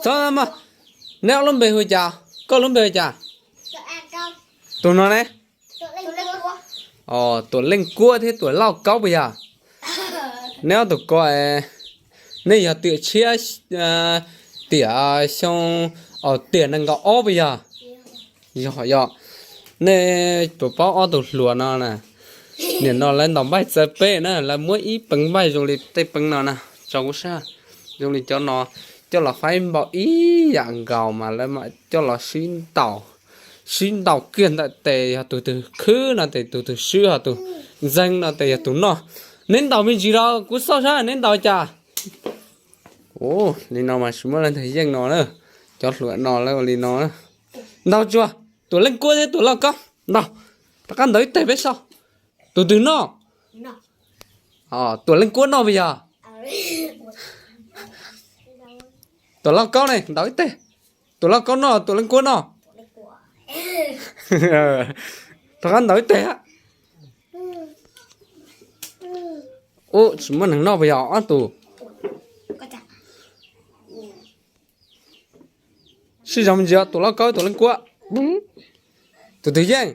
Tod mas, neb ob lub npe hu cas? Koj lub npe hu cas? Tus no ne? Tuam Leej Kuab thiab Tuam Lauj Kaub puas yog? Neb ob tug ko, neb yog tiam tshiab, tiam xyoo, tiam nees nkaum ob puas yog? Yog, yog. Nej puas paub ob tug hluas no na? Nim no lawv ntaus npaij txawv peb na, lawv muab ib peev npaij zoo li tej peev no na, tso kuv saib, zoo li cov no, coj los faib npaum ib yam nkaus mas lawv mam coj los sib ntaus, sib ntaus kiag ntawm tes, yog tus twg khwb no tes tus twg swb, ho tus ntxeeg no tes yog tus noj. Neb ntaus me ntsis los kuv xauj saib neb ntaus cas. Ua li no mas tsis muaj leej twg yeej no na. Cov hluas no lawv ua li no. Ntaus tsuag, Tuam Leej Kuab thiab Tuam Lauj Kaub ntaus. Rov qab ntaus ib teg peb saib. Tus twg noj? Tuam Leej Kuab noj puas yog? Tuam Lauj Kaub ne, ntaus ib teg. Tuam Lauj Kaub noj, Tuam Leej Kuab noj. Rov qab ntaus ib teg. Ub, tsis muaj neeg noj puas yog ob tug? Sib zog me ntsis, Tuam Lauj Kaub, Tuam Leej Kuab. Tus twg yeej?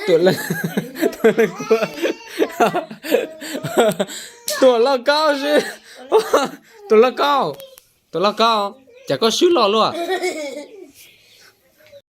Tuam Leej Kuab. Tuam Lauj Kaub xwb. Tuam Lauj Kaub, Tuam Lauj Kaub, cas koj swb loj luaj?